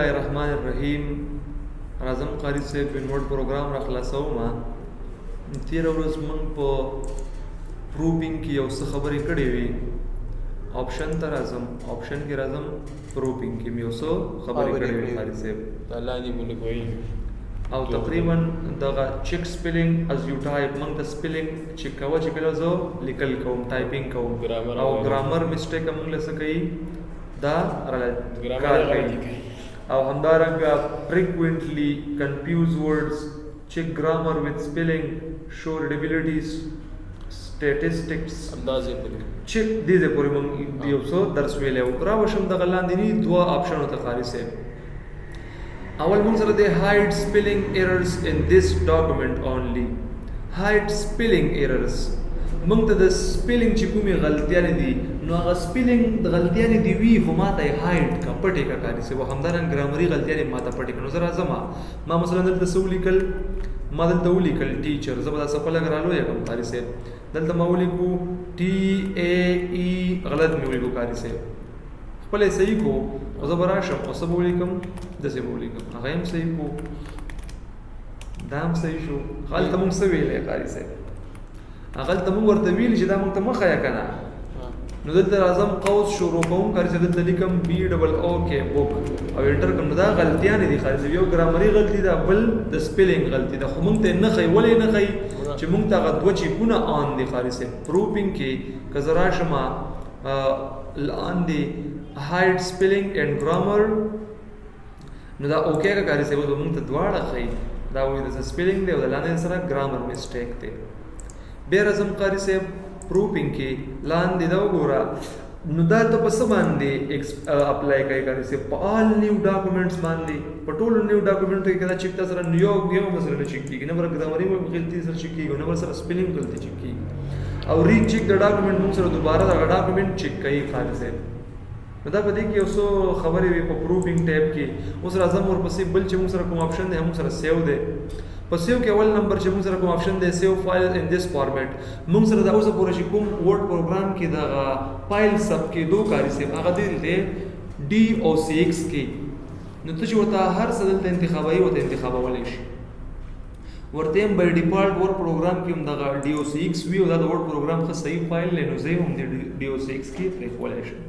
الله الرحمن الرحیم راځم قاری صاحب وینورډ پروګرام را خلاصوم. تیره ورځ موږ په پروفینګ کې یو څه خبرې کړې وې. آپشن ته راځم، آپشن کې راځم، پروفینګ کې مې یو څه خبرې کړې وې قاری صاحب. الله دې مونږ کوي. او تقریبا دغه چیک سپیلینګ از یو ټایپ، موږ ته سپیلینګ چیک کوه چې کله زه لیکل کوم، ټایپینګ کوم او ګرامر مسټیک موږ له څه کوي، دا کار کوي. او همدارنګه frequently confuse words، check grammar with spelling، show readability statistics. اندازې پورې چک دې ځای پورې موږ یو څه درس ویلی و. راوشم دغه لاندې دوه آپشنو ته قاري صاحب. اول موږ سره دی hide spelling errors in this document only. Hide spelling errors موږ ته د سپیلینګ چې کومې غلطیانې دي، نو هغه سپیلینګ د غلطیانې دي وي، خو ماته یې هایډ کا، پټې کا قاري صاحب. همدارنګه ګرامري غلطیانې ماته پټې کړه. نو زه راځم، ما مثلا دلته څه ولیکل؟ ما دلته ولیکل ټیچر. زه به دا څپه لږ رالویه کړم قاري صاحب. دلته ما ولیکو ټي ای ای، غلط مې ولیکو قاري صاحب، خپله یې صحیح کو. خو زه به راشم او څه به ولیکم؟ داسې به ولیکم، هغه یې هم صحیح کو، دا هم صحیح شو. هلته مونږ څه ویلی قاري صاحب؟ هغلته مونږ ورته ویلي چې دا مونږ ته مه ښیه که نه. نو دلته راځم، قوس شروع کوم قاري صاحب، دلته لیکم بی ډبل او کې بوک او انټر کوم. دا غلطیانې دي قاري صاحب، یو ګرامري غلطي ده، بل د سپیلینګ غلطي ده، خو مونږ ته یې نه ښیي. ولې نه ښیي؟ چې مونږ ته هغه دوه چیکونه آن دي قاري صاحب. پروفینګ کې که زه راشم لاندې هایډ سپیلینګ اینډ ګرامر، نو دا اوکې که قاري صاحب، اوس به مونږ ته دواړه ښیي. دا وایي د سپیلینګ دی او د لاندې سره ګرامر مسټیک دی. بیا راځم قاري صاحب پروفینګ کې لاندې دا وګوره. نو دا ته په څه باندې اپلای کوي قاري صاحب؟ په آل نیو ډاکومنټس باندې، په ټولو نیو ډاکومنټو کې دا چیک تاسو سره یو یو مسله نه چیک کیږي، نه بر ګرامري غلطي سره چیک کیږي، نه بر سره سپیلینګ غلطي چیک کیږي. او ری چیک د ډاکومنټ موږ سره دوباره دا ډاکومنټ چیک کوي قاري صاحب. نو دا په دې کې یو څو خبرې وې په پروفینګ ټیب کې. اوس راځم ورپسې بل چې موږ سره کوم آپشن دی، موږ سره سیو دی. په سیو کې اول نمبر چې موږ سره کوم آپشن دی، سیو فایل ان دیس فارمیټ. موږ سره دا اوسه پورې چې کوم ورډ پروګرام کې دغه فایل ثبت کېدو قاري صاحب، هغه دی دلته ډي او سی ایکس کې. نو ته چې ورته هر څه دلته انتخابوي، ورته انتخابولی شي. ورته هم بای ډیفالټ ورډ پروګرام کې هم دغه ډي او سی ایکس وي، او دا د ورډ پروګرام ښه صحیح فایل دی، نو زه یې هم د ډي او سی ایکس کې پرېښولی شم.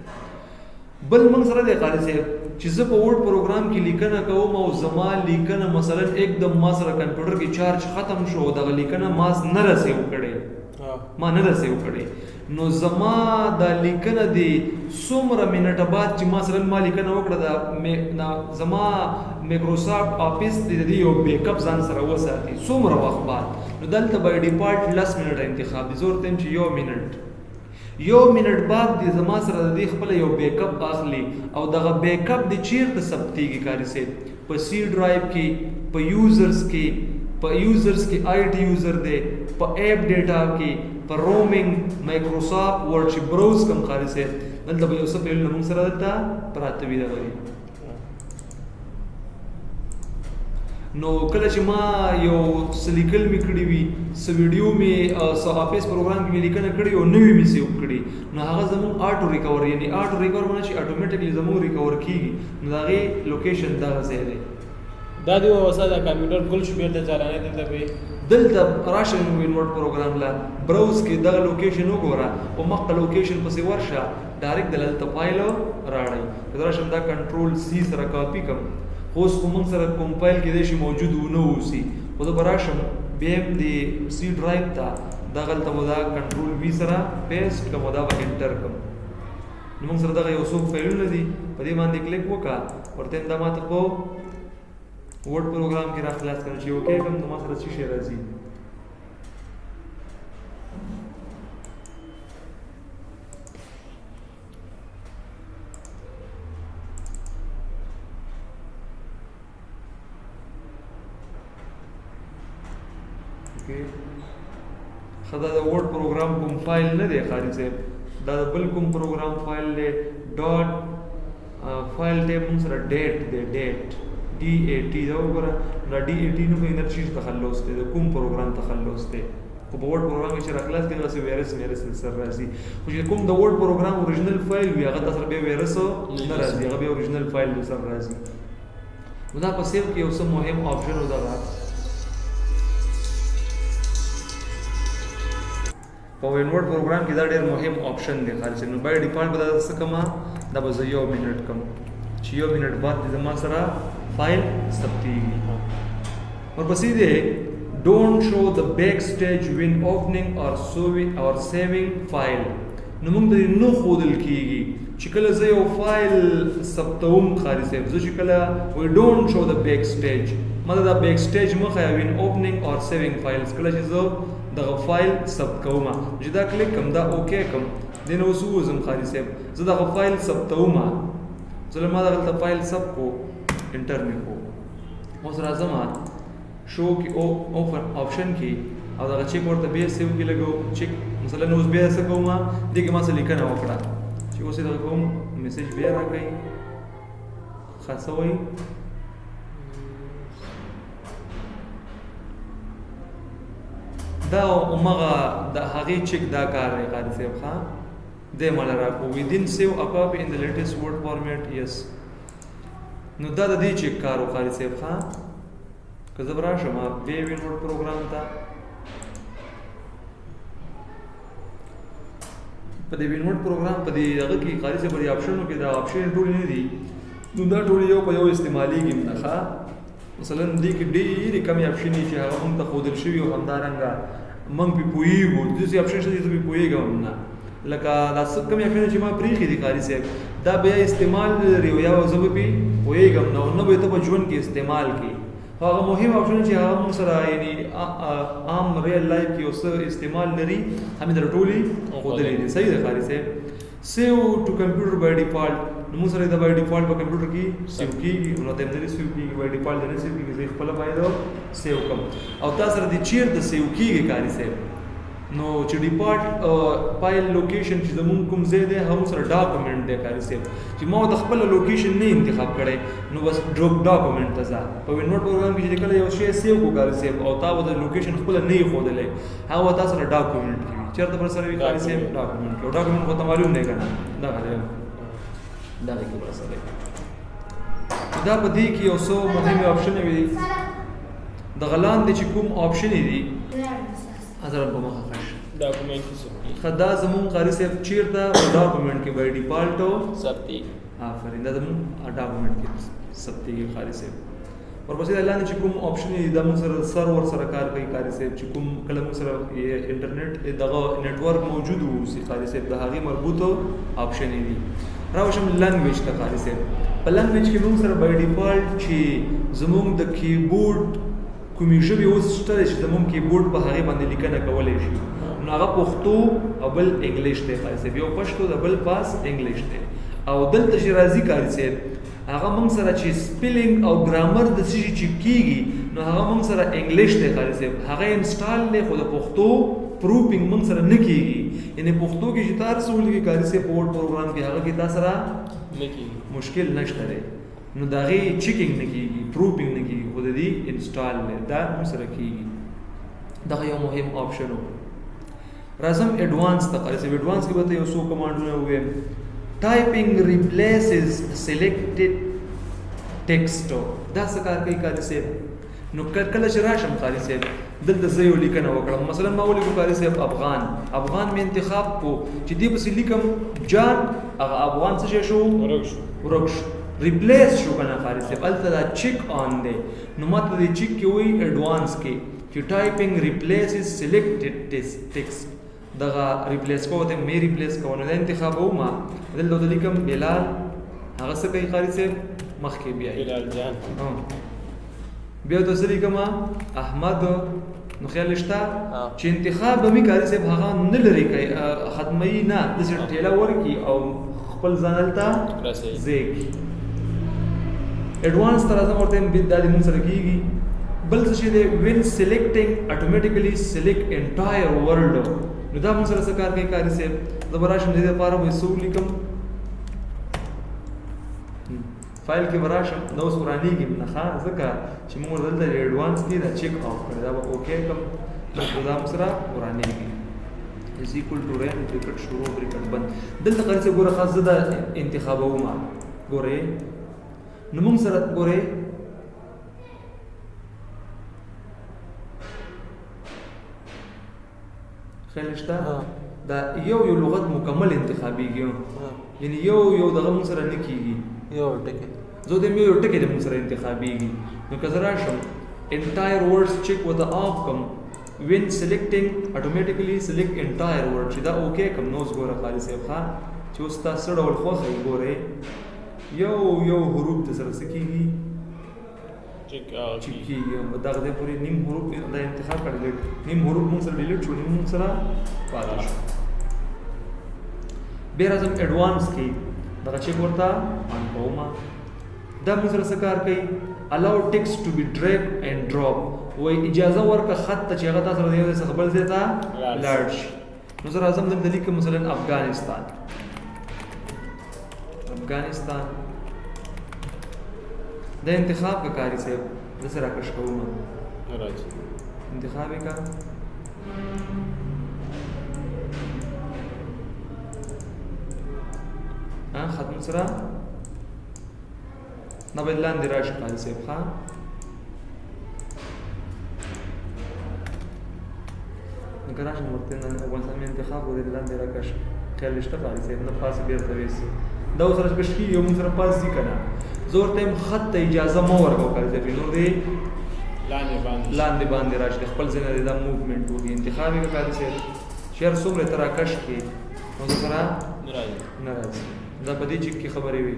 بل موږ سره دی قاري صاحب چې زه په ورډ پروګرام کې لیکنه کوم او زما لیکنه مثلا एकदम ما سره کمپیوټر کې چارج ختم شو، دغه لیکنه ما نه رسیو کړې، ما نه رسیو کړې، نو زما دا لیکنه دی څومره منټه بعد چې مثلا ما لیکنه وکړه، دا زما مایکروسافټ آفیس دی د دې یو بیک اپ ځان سره وساتي څومره وخت بعد. نو دلته بای ډیفالټ 10 منټه انتخاب دي. زه ورته وایم چې یو منټ بعد دې زما سره د دې خپله یو بیک اپ اخلي، او دغه بیک اپ دې چیرته ثبتېږي قاري صاحب؟ په سی ډرایو کې، په یوزرز کې، په یوزرز کې آی ټي یوزر دی، په اپ ډیټا کې، په رومینګ مایکروسافټ ورډ چې براوز کوم قاري صاحب، دلته به یو څه فایلونه موږ سره دلته پراته وي دغه وي. نو کله چې ما یو څه لیکل مې کړي وي، څه ویډیو مې، څه آفیس پروګرام کې مې لیکنه کړې او نوې مې سیو کړي، نو هغه زموږ آټو ریکور، یعنی آټو ریکور معنی چې آټومیټکلی زموږ ریکور کیږي. نو د هغې لوکیشن دغه ځای دی. دا دی اوسه دا کمپیوټر ګل شو بیرته چالانه دلته به دلته راشه وینورډ پروګرام لا براوز کې دغه لوکیشن وګوره او مخکې لوکیشن پسې ورشه، ډایرکټ دلته فایل راړی. زه راشم دا کنټرول سی سره کاپي کم، خو اوس خو موږ سره کوم فایل کېدای شي موجود ونه اوسي، خو زه به راشم بیا هم د سی ډرایو ته دغلته به دا کنټرول وي سره پیسټ کړم او دا به انټر کړم. نو موږ سره دغه یو څو فایلونه دي، په دې باندې کلیک وکړه، ورته هم دا ماته په ورډ پروګرام کې را خلاص کړم چې اوکې کړم، نو ما سره څه شی راځي؟ اوکې، ښه، دا د ورډ پروګرام کوم فایل نه دی قاري صاحب، دا د بل کوم پروګرام فایل دی. ډاټ فایل ټیب موږ سره ډیټ دی، ډیټ ډي ای ټي، دا وګوره. دا ډي ای ټي نو کوم انرژي تخلص دی، د کوم پروګرام تخلص دی؟ خو په ورډ پروګرام کې چې راخلاص کړي هغسې ویرس میرس سره راځي، خو چې کوم د ورډ پروګرام اوریجنل فایل وي هغه تاسو سره بیا ویرس نه راځي، هغه بیا اوریجنل فایل سره راځي. نو دا په سیو کې یو څه مهم آپشن و دغه په وینورډ پروګرام کې دا ډېر مهم آپشن دی قاري صاحب. نو بای ډیفالټ به دا څه کوم، دا به زه یو منټ کوم چې یو منټ بعد دې زما سره فایل ثبتېږي. ورپسې دی don't show the back stage when opening or or saving file. نو موږ ته نه ښودل کېږي چې کله زه یو فایل ثبتوم قاري صاحب، زه چې کله وایي don't show the back stage، ما ته دا بیک سټیج مه ښیه when opening or saving files، کله چې زه دغه فایل ثبت کوم، چې دا کلیک کوم، دا okay کوم، دې نه اوس ووځم قاري صاحب، زه دغه فایل ثبتوم، زه له ما دغلته فایل ثبت کو، enter مې کو، اوس راځم شو کې او اوپن آپشن کې او دغه چک ورته بیا save کې لګو چک. مثلا اوس بیا څه کوم، دې کې ما څه لیکنه وکړه چې اوس یې دغه کوم message بیا راکړئ. ښه څه وایي؟ دا همغه د هغې چک دا کار دی قاري صاحب. ښه دی ماله راکړو within save a copy in the latest Word format yes. نو دا د دې چک کار و قاري صاحب. ښه که زه به راشم بیا وینورډ پروګرام ته، په دې وینورډ پروګرام په دې هغه کې قاري صاحب په دې آپشنو کې دا آپشن ټولې نه دي، نو دا ټولې یو په یو استعمالېږي نه. ښه مثلا دې کې ډېرې کمې آپشنې چې هغه موږ ته ښودل شوي او همدارنګه موږ پرې پوهېږو، داسې آپشن شته چې زه پرې پوهېږم هم نه. لکه دا څه کمې آپشن چې ما پرېښي دي قاري صاحب، دا بیا استعمال لري او یا زه به پرې پوهېږم نه، او نه به ته په ژوند کې استعمال کړې. خو هغه مهم آپشن چې هغه موږ سره یعنی عام real life کې یو څه استعمال لري، هم یې درته ټولې ښودلې دي. صحیح ده قاري صاحب. save to computer by default، نو موږ سره دا by default په کمپیوټر کې save کېږي، نو ته هم نه save کېږي، by default نه save کېږي، زه یې خپله باید save کړم. او تا سره دې چېرته save کېږي قاري صاحب، نو چې default file location چې زمونږ کوم ځای دی هغه سره document دی قاري صاحب، چې ما د خپل location نه انتخاب کړی، نو بس ډراپ document ته ځه. په وینورډ پروګرام کې چې کله یو شی save کو قاري صاحب او تا به د location خپله نه یې ښودلی، هغه به تا سره document کې وي. چېرته پر سره وي قاري صاحب؟ document کې. او document خو ته معلوم دی که نه، دغه دی، دغه کې ورسره دی. دا په دې کې یو څو مهمې آپشنې وي. دغه لاندې چې کوم آپشنې دي حضرت په مخه ښه شي. document کې ثبتېږي. ښه دا زمونږ قاري صاحب چېرته په document کې by default ثبتېږي. آفرین، دا زمونږ document کې ثبتېږي قاري صاحب. ورپسې دا لاندې چې کوم آپشن دي دا موږ سره سرور سره کار کوي قاري صاحب، چې کوم کله موږ سره انټرنیټ دغه network موجود واوسي قاري صاحب، د هغې مربوط آپشن دي. راوشم language ته قاري صاحب. په language کې موږ سره by default چې زمونږ د کیبورډ کومې ژبې اوس شته دی چې زمونږ کیبورډ په هغې باندې لیکنه کولی شي، نو هغه پښتو او بل انګلیش دی قاري صاحب، یو پښتو د بل پاس انګلیش دی. او دلته چې راځي قاري صاحب هغه موږ سره چې spelling او ګرامر د څه شي چې کېږي، نو هغه موږ سره انګلیش دی قاري صاحب، هغه install دی خو د پښتو proofing موږ سره نه کېږي. یعنې پښتو کې چې تا هر څه ولیکې قاري صاحب په Word پروګرام کې هغه کې تا سره نه کېږي، مشکل نشته دی، نو د هغې checking نه کېږي، proofing نه کېږي، خو د دې install دی، دا موږ سره کېږي. دغه یو مهم آپشن و. راځم advance ته قاري صاحب. advance کې به ته یو څو کمانډونه ووایم. Typing replaces selected text، دا څه کار کوي قاري صاحب؟ نو کله چې راشم قاري صاحب دلته زه یو لیکنه وکړم، مثلا ما ولیکو قاري صاحب افغان، افغان مې انتخاب کو چې دې پسې لیکم جان، هغه افغان څه شی شو؟ ورک شو، ورک شو، replace شو که نه قاري صاحب. هلته دا check on دی، نو ما ته دې چک کې وایي advance کې چې typing replaces selected text، دغه replace کوه ته مې replace کوه، نو دا انتخابوم، دلته ورته لیکم بلال، هغه څه کوي قاري صاحب؟ مخکې بیایي بلال جان. بیا ورته څه لیکم؟ احمد. نو خیال شته چې انتخاب به مې قاري صاحب هغه نه لرې کوي، ختموي نه، داسې ټیله ورکړي او خپل ځان هلته ځای کړي. advance ته راځم ورته دا دې مونږ سره کېږي. بل څه شی دی؟ when selecting automatically select entire word، نو دا مونږ سره څه کار کوي قاري صاحب؟ زه به راشم دې لپاره به یې څه ولیکم، فایل کې به راشم، دا اوس ورانېږي نه، ښه ځکه چې موږ دلته advance کې دا check off کړی، دا به okay کړم، نو دا موږ سره ورانېږي. is equal to rand bracket شروع bracket بند. دلته قاري صاحب ګوره، خاص زه دا انتخابوم، ګورې نو موږ سره ګورې خیال شته دا یو یو لغت مکمل انتخابیږي، یعنی یو یو دغه موږ سره نه کیږي، یو ټکی زه دې یو ټکی د موږ سره انتخابیږي. نو که زه راشم entire words چیک وته آف کم، when selecting automatically select entire word چې دا اوکی کم، نو اوس ګوره قاري صاحب ښه چې اوس تا څه ډول خوښه یې، ګورې یو یو حروف د سره څه کیږي، چک کیږي. دغه ځای پورې نیم حروف دا انتخاب کړه، ډیلیټ نیم حروف موږ سره ډیلیټ شو، نیم موږ سره پاتې شو. بیا راځم اډوانس کې دغه چک ورته آن کوم. دا موږ سره څه کار کوي؟ Allow text to be drag and drop، وایي اجازه ورکړه خط ته چې هغه تا سره د یو ځای څخه بل ځای ته لاړ شي. نو زه راځم دلته لیکم مثلا افغانستان، افغانستان دا انتخاب که قاري صاحب داسې راکش کوم، انتخاب یې که ختم سره دا باید لاندې راشي قاري صاحب ښه. نو که راشم ورته افغانستان مې انتخاب و دې لاندې راکش، خیال شته قاري صاحب؟ نه پاس بېرته ویسي دا اوس راکش کېږي او موږ سره پاس ځي که نه. زه ورته وایم خط ته اجازه مه ورکوه قاري صاحب، نور دې لاندې باندې راشي، د خپل ځای نه دې دا موومنټ وکړي. انتخاب یې کړه قاري صاحب، چې هر څومره ته راکش کړې نو زه سره نه راځي. دا په دې چک کې خبرې وي.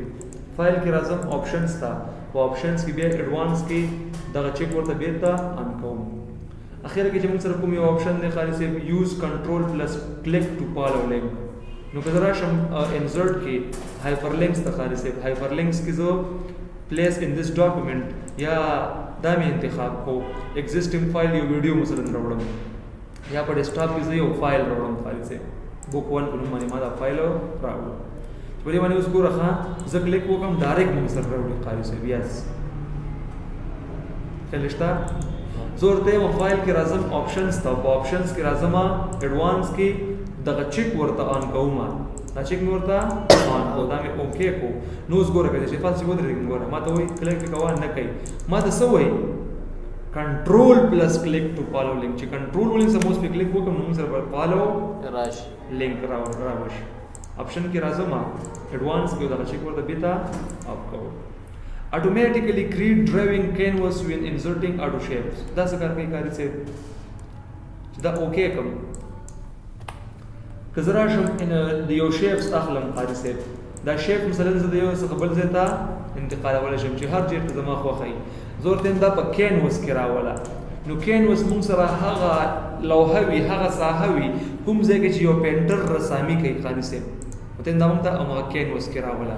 فایل کې راځم آپشنز ته، په آپشنز کې بیا اډوانس کې دغه چک ورته بېرته آن کوم. اخر کې چې موږ سره کوم یو آپشن دی قاري صاحب، یوز کنټرول پلس کلیک ټو فالو لینک. نو که زه راشم انزرټ کې هایپر لینکس ته قاري صاحب، هایپر لینکس کې زه پلیس ان دیس ډاکومنټ یا دا مې انتخاب کو، ایگزسټینګ فایل یو ویډیو مثلا راوړم، یا په ډیسکټاپ کې زه یو فایل راوړم قاري صاحب، بوک 1 په نوم باندې ما دا فایل راوړو. په دې باندې اوس ګوره ښه زه کلیک وکړم ډایرکټ موږ سره راوړي قاري صاحب. یس خیال شته؟ زه ورته یم فایل کې راځم آپشنز ته، په آپشنز کې راځم اډوانس کې دغه چک ورته آن کوم، دا چک مې ورته آن کو، دا مې اوکی کو. نو اوس ګوره که چې پاس چې ودرېږم ګوره ما ته وایي کلیک کوه نه کوي، ما ته څه وایي کنټرول پلس کلیک ټو فالو لینک، چې کنټرول ولې سموس په کلیک وکړم نو موږ سره فالو راشي لینک راوشي. آپشن کې راځم اډوانس کې دغه چک ورته بیرته اپ کوم. Automatically create drawing canvas when inserting auto shapes. دا څه کار کوي قاري صاحب؟ چې دا اوکی کوم، که زه راشم د یو شیپس اخلم قاري صاحب، دا شیپ مثلا زه د یو څخه بل ځای ته انتقالولی شم چې هر چېرته زما خوښه وي. زه ورته وایم دا په کینوس کې راوله. نو کینوس موږ سره هغه لوحه وي، هغه ساحه وي کوم ځای کې چې یو پینټر رسامي کوي قاري صاحب، ورته وایم دا موږ ته همغه کینوس کې راوله.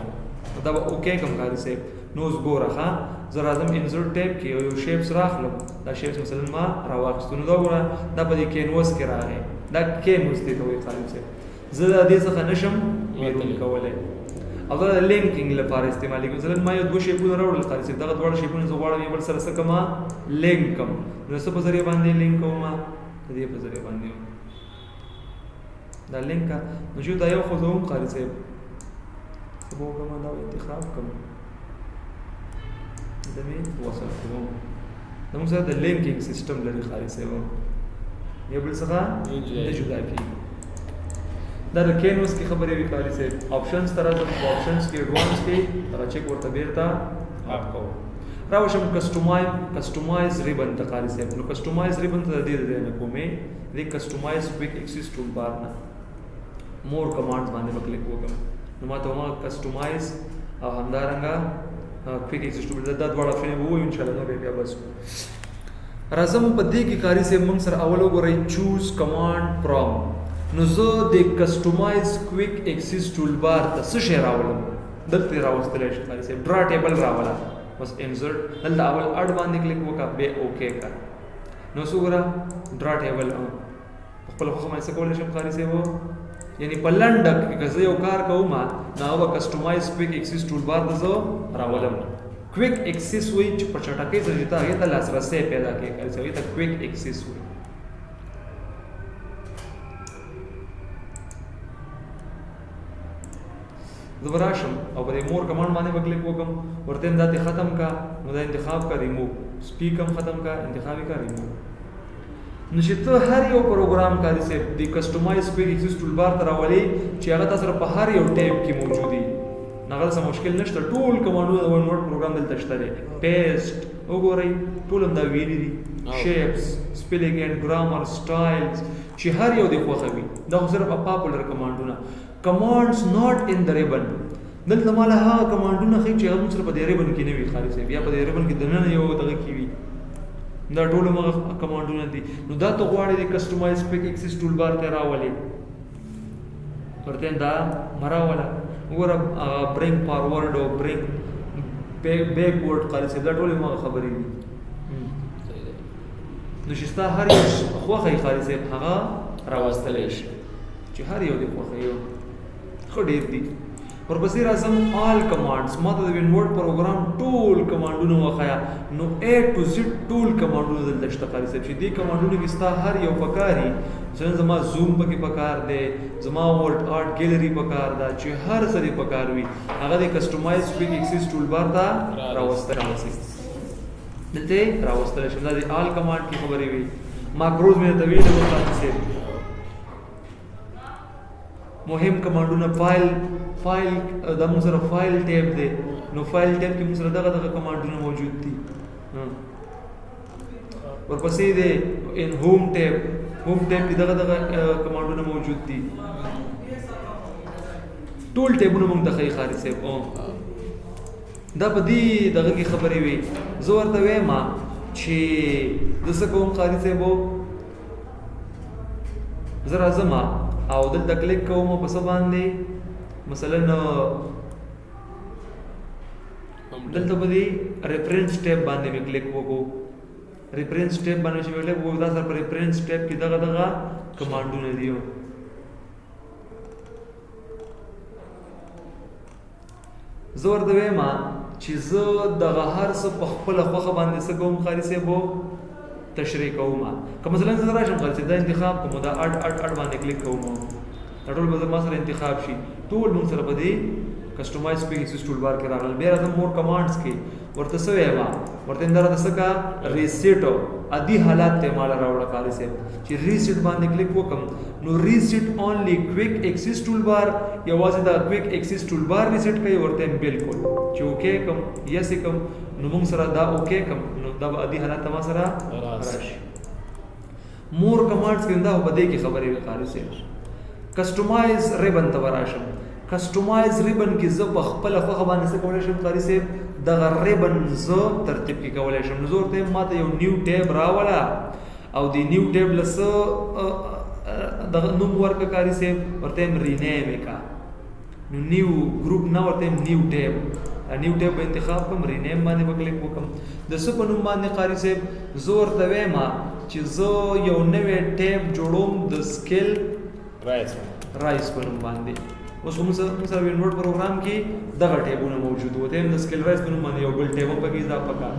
دا به اوکی کوم قاري صاحب. نو اوس ګوره ښه زه راځم انزرټ ټیب کې یو شیپس راخلم، دا شیپس مثلا ما راواخیستو. نو دا ګوره دا په دې کینوس کې راغی، دا کینوس دی ته وایي قاري صاحب. زه د دې څخه نشم بیرون کولی او دا د لینکینګ لپاره استعمالېږي. مثلا ما یو دوه شیپونه راوړل قاري صاحب، دغه دواړه شیپونه زه غواړم یو بل سره څه کړم، لینک کړم. نو څه په ذریعه باندې لینک کوم؟ د دې په ذریعه باندې دا لینک کا. نو چې دا یو خو زه هم قاري صاحب څه به وکړم، دا انتخاب کړم، دا مې وصل کوم. دا موږ سره د لینکینګ سیستم لري قاري صاحب، یو بل څخه نه جدا کېږي. دا د کینوس کې خبرې وي قاري صاحب. آپشنز ته راځم، په آپشنز کې اډوانس کې دغه چک ورته بېرته اپ کوم. راوشم کسټمایز ریبن ته قاري صاحب. نو کسټمایز ریبن ته د دې ځای نه کومې دې کسټمایز کویک اکسس ټول بار نه مور کمانډز باندې به کلیک وکړم. نو ما ته ما کسټمایز او همدارنګه کویک اکسس ټول دا دواړه اپشن به ووایو انشاءالله. نو بیا بس راځم په دې کې قاري صاحب موږ سره اول وګورئ چوز کمانډ پرام. نو زه د کسټمایز کویک اکسس ټول بار ته څه شی راولم؟ دلته یې راوستلی شي قاري صاحب، ډرا ټیبل راوله، بس انزرټ دلته اول اډ باندې کلیک وکړه، بیا اوکی کړه. نو څه وګوره ډرا ټیبل په خپله خوښه باندې څه کولی شم قاري صاحب؟ یعنی په لنډه کې که زه یو کار کوم نو هغه به کسټمایز کویک اکسس ټول بار ته زه راولم. کویک اکسس وایي چې په چټکۍ سره چې ته هغې ته لاسرسی پیدا کړې قاري صاحب، هغې ته کویک اکسس وایي. زه به راشم او په دې مور کمانډ باندې به کلیک وکړم، ورته وایم دا ترې ختم کړه، نو دا انتخاب کړه ریموو، سپیک هم ختم کړه، انتخاب یې کړه ریموو. نو چې ته هر یو پروګرام قاري صاحب د کسټمایز کویک اکسس ټولبار ته راولې چې هغه تاسو سره په هر یو ټیب کې موجود دي، نو هغه څه مشکل نشته. ټول کمانډونه د ون ورډ پروګرام دلته شته دی. پیسټ وګورئ، ټول هم دا ویلي دي، شیپس، سپیلینګ اینډ ګرامر، سټایلز، چې هر یو دی خوښوي. دا خو صرف پاپولر کمانډونه، کمانډز ناټ ان د ریبن. دلته ماله هغه کمانډونه ښیي چې هغه موږ سره په دې ریبن کې نه وي قاري صاحب، یا په دې ریبن کې دننه یو دغه کې وي. دا ټول هغه کمانډونه دي. نو دا ته غواړې د کسټمایز کویک اکسس ټولبار ته راولې، ورته دا مراوله وګوره، برینګ فارورډ او برینګ بیکورډ قاري صاحب، دا ټول هغه خبرې دي. نو چې ستا هر یو خوښه یې قاري صاحب هغه راوستلی شي، چې هر یو دې خوښه یو ښه ډېر دي. ورپسې راځم آل کمانډز. ما ته د وینورډ پروګرام ټول کمانډونه وښیه، نو ای ټو زیډ ټول کمانډونه دلته شته قاري صاحب، چې دې کمانډونو کې ستا هر یو پکاري. مثلا زما زوم پکې پکار دی، زما ورډ آرټ ګیلری پکار ده، چې هر څه دې پکار وي هغه د کسټمایز کویک اکسس ټولبار ته راوستل شي، دلته راوستل شي. دا د آل کمانډ کې خبرې وي. ماکروز مې ته ویلي وو قاري صاحب، مهم کمانډونه. فایل، فایل دا موږ سره فایل ټیب دی، نو فایل ټیب کې موږ سره دغه دغه کمانډونه موجود دي. ورپسې دی ان هوم ټیب، هوم ټیب کې دغه دغه کمانډونه موجود دي. ټول ټیبونه موږ ته ښیي قاري صاحب. دا په دې دغه کې خبرې وي. زه ورته وایم چې زه څه کوم قاري صاحب، زه راځم او دلته کلیک کوم په څه باندې، مثلا دلته په دې ریفرنس ټیب باندې مې کلیک وکړو. ریفرنس ټیب باندې چې مې کلیک وکړو، دا سره په ریفرنس ټیب کې دغه دغه کمانډونه دي. زه ورته وایم چې زه دغه هر څه په خپله خوښه باندې څه کوم قاري صاحب، تشریح کوم. که مثلا زه راشم قاري صاحب دا انتخاب کوم، دا اډ اډ اډ باندې کلیک کوم، دا ټول به زما سره انتخاب شي. ټول موږ سره په دې کسټمایز کویک اکسس ټولبار کې راغلل. بیا راځم مور کمانډز کې، ورته څه وایم، ورته دا راته څه کا ریسیټ عادي حالات ته مال راوړه قاري صاحب. چې ریسیټ باندې کلیک وکم، نو ریسیټ اونلی کویک اکسس ټولبار، یوازې دا کویک اکسس ټولبار ریسیټ کوي. ورته بالکل چې اوکې کوم، یس کوم، نو موږ سره دا اوکې کوم، نو دا به عادي حالات ما سره راشي. مور کمانډز کې دا په دې کې خبرې وي قاري صاحب. کسټمایز ریبن ته راشم، کسټمایز ریبن کې زه په خپله خوښه باندې څه کولی شم قاري صاحب، دغه ریبن زه ترتیب کې کولی شم. نو زه ورته وایم ما ته یو نیو ټیب راوله او د نیو ټیب له څه دغه نوم ورکړه قاري صاحب، ورته وایم رینیم یې کړه. نو نیو ګروپ نه، ورته وایم نیو ټیب، نیو ټیب به انتخاب کړم، رینیم باندې به کلیک وکړم. د څه په نوم باندې قاري صاحب، زه ورته وایم چې زه یو نوی ټیب جوړوم د سکیل رایس په نوم باندې. اوس موږ سره وینورډ پروګرام کې دغه ټیبونه موجود وو، ته هم د سکیل رایس په نوم باندې یو بل ټیب هم پکې اضافه کړه.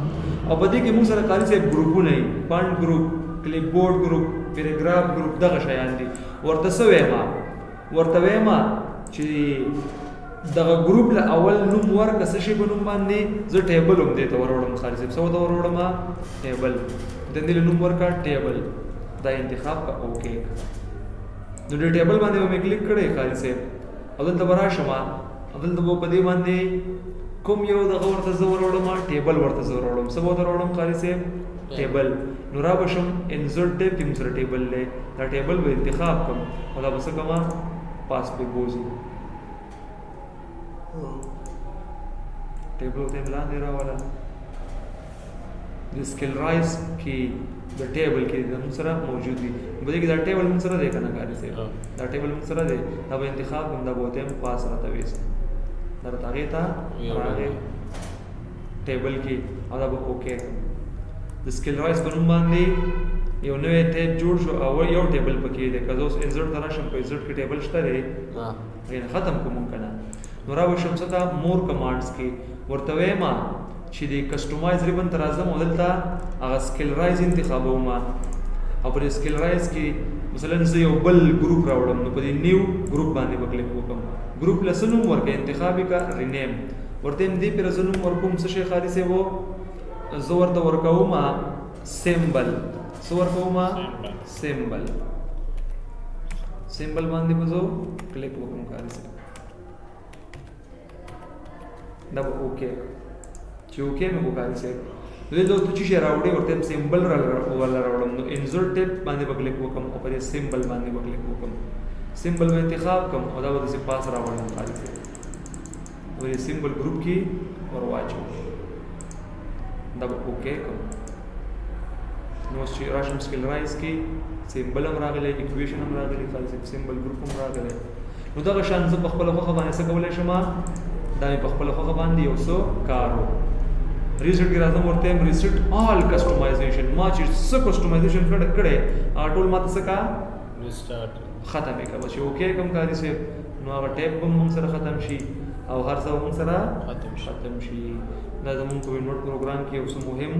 او په دې کې موږ سره قاري صاحب ګروپونه دي، فنډ ګروپ، کلیپ بورډ ګروپ، پیراګراف ګروپ، دغه شیان دي. ورته څه وایم، ورته وایم چې دغه ګروپ له اول نوم ورکړه څه شي په نوم باندې، زه ټیبل هم دې ته وروړم قاري صاحب. څه ورته وروړم؟ ټیبل. د دې له نوم ورکړه ټیبل، دا انتخاب کړه اوکې. نو دې ټیبل باندې به مې کلیک کړی قاري صاحب، او دلته به راشم او دلته به په دې باندې کوم یو دغه ورته زه وروړم، ټیبل ورته زه وروړم. څه به ورته وروړم قاري صاحب؟ ټیبل. نو را به شم انسرټ ټیب کې موږ سره ټیبل دی، دا ټیبل به انتخاب کړم او دا به څه کوم، پاس به بوځي. ټیبل ورته یې لاندې راوله. د سکیل رایس کې د ټیبل کې د موږ سره موجود دي. په دې کې دا ټیبل موږ سره دی که نه قاري صاحب؟ دا ټیبل موږ سره دی، دا به انتخاب کړم، دا به ورته هم پاس راته ویسي، دا راته هغې ته راغی ټیبل کې، او دا به اوکې کړم. د سکیل رایس په نوم باندې یو نوی ټیب جوړ شو او یو ټیبل پکې دی. که زه اوس انسرټ ته راشم، په انسرټ کې ټیبل شته دی، هغې نه ختم کړو موږ که نه. نو را به شم څه ته، مور کمانډز کې ورته وایم چې د کسټمایز ریبن ته راځم او دلته هغه سکیل رایز انتخابوم، او په دې سکیل رایز کې مثلا زه یو بل ګروپ راوړم، نو په دې نیو ګروپ باندې به کلیک وکړم. ګروپ له څه نوم ورکړه، انتخاب یې کړه، رینیم ورته هم دې پرې زه نوم ورکوم. څه شی قاري صاحب و؟ زه ورته ورکوم سیمبل. څه ورکوم؟ سیمبل. سیمبل باندې به زه کلیک وکړم قاري صاحب. دا به اوکې چې اوکې مې وکړ قاري صاحب. نو دلته ته چې شی راوړې ورته هم سیمبل ولا راوړم، نو انزرټ ټیپ باندې به کلیک وکړم او په دې سیمبل باندې به کلیک وکړم، سیمبل به انتخاب کړم او دا به داسې پاس راوړم قاري صاحب. په دې سیمبل ګروپ کې ور واچوم، دا به اوکې کوم. نو اوس چې راشم سکیل رایز کې سیمبل هم راغلی، ایکویشن هم راغلی قاري صاحب، سیمبل ګروپ هم راغلی. نو دغه شان زه په خپله خوښه باندې څه کولی شم؟ دا مې په خپله خوښه باندې یو څه کار و. ریسټ کې راځم ورته یم ریسټ آل کسټمایزیشن. ما چې څه کسټمایزیشن کړی هغه ټول ما ته څه کا ریسټارټ ختم یې کړه. چې اوکې کوم قاري صاحب، نو هغه ټیپ به موږ سره ختم شي او هر څه موږ سره ختم شي. ختم شي. دا زموږ په وینډ پروګرام کې یو څه مهم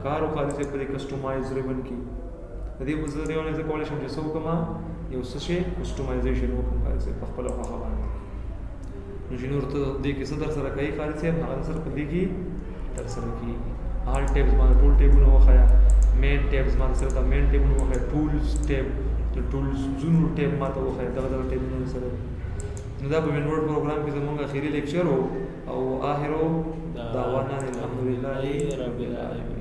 کار و قاري صاحب په دې کسټمایز ریبن کې. د دې په ذریعه باندې زه کولی شم چې څه وکړم، یو څه شی کسټمایزیشن وکړم قاري صاحب په خپله خوښه باندې. نو چې نور ته دې کې څه در سره کوي قاري صاحب، هغه در سره په دې کې در سره کېږي. آل ټیبس باندې ټول ټیبونه وښیه، مین ټیبس باندې سره دا مین ټیبونه وښیه، ټولز ټیب، د ټولز زونو ټیب ما ته وښیه، دغه دغه ټیبونه سره. نو دا په وینډ پروګرام کې زموږ اخري لیکچر و او آخرو دعوانا الحمدلله رب العالمین.